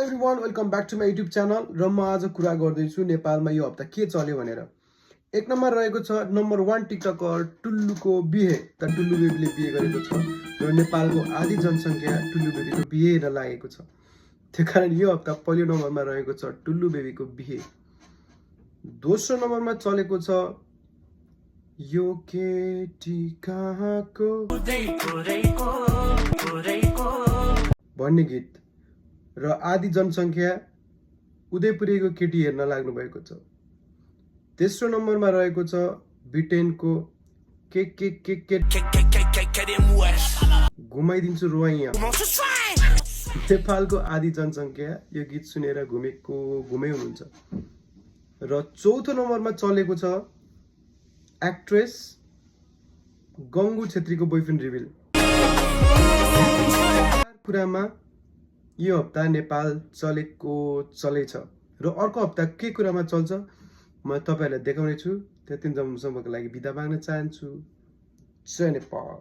Everyone, welcome back to my YouTube channel. र म आज कुरा गर्दैछु नेपालमा यो हप्ता के चल्यो भनेर। एक नम्बर रहेको छ नम्बर 1 टिकटकर टुल्लुको बिहे। त टुल्लु बेबीले बिहे गरेको छ र नेपालको आधी जनसङ्ख्या टुल्लु बेबीको बिहे हेर्न लागेको छ। त्यही कारण यो हप्ता पहिलो नम्बरमा रहेको छ टुल्लु बेबीको बिहे। दोस्रो नम्बरमा चलेको छ यो केटी कहाँको भन्ने गीत र आधी जनसङ्ख्या उदयपुरीको केटी हेर्न लाग्नु भएको छ। तेस्रो नम्बरमा रहेको छ ब्रिटेनको के घुमाइदिन्छु रुवाइया। नेपालको आधी जनसङ्ख्या यो गीत सुनेर घुमै हुनुहुन्छ। र चौथो नम्बरमा चलेको छ एक्ट्रेस गङ्गु छेत्रीको बोयफ्रेन्ड रिभिल। कुरामा यो हप्ता नेपाल चलेछ र अर्को हप्ता के कुरामा चल्छ म तपाईँहरूलाई देखाउने छु। त्यतिन्जेलसम्मको लागि बिदा माग्न चाहन्छु। जय नेपाल।